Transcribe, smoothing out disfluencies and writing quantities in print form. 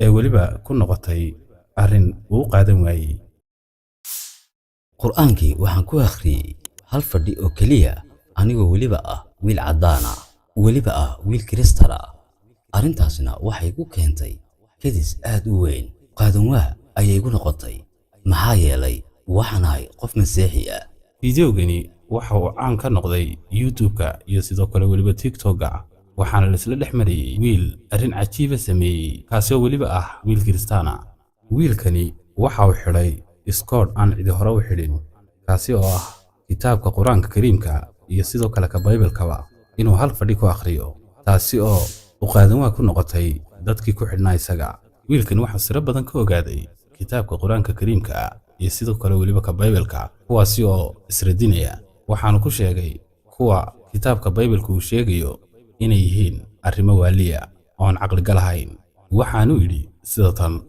ee weliba ku noqotay arrin uu qaadan waayey. Qur'aankii waxaan ku akhriyey hal fadhi oo keliya, anigoo weliba ah wiil caddaan ah, weliba ah wiil Kiristan ah. Arrintaasna waxay igu keentay kedis aad u weyn. Qaadanwaa ayay igu noqotay, maxaa yeelay waxaan ahay qof Masiixi ah. Fideogani waxa uu caan ka noqday YouTube-ka iyo sidoo kale weliba TikTok-ga, waxaana laisla dhex marayey wiil arrin cajiiba sameeyey, kaasi oo weliba ah wiil Kiristaan ah. Wiilkani waxa uu xidhay iskoodh aan cidi hore u xidhin, kaasi oo ah kitaabka Qur-aanka Kariimka iyo sidoo kale ka Baybalkaba inuu hal fadhi ku akhriyo, taasi oo u qaadanwaa ku noqotay dadkii ku xidhnaa isaga. Wiilkani waxaa siro badan ka ogaaday kitaabka Qur-aanka Kariimka iyo sidoo kale weliba ka Baybalka, kuwaasi oo isradinaya. Waxaanu ku sheegay kuwa kitaabka Baybalka uu sheegayo inay yihiin arrimo waaliya oon caqligal ahayn. Waxaanu yidhi sida tan.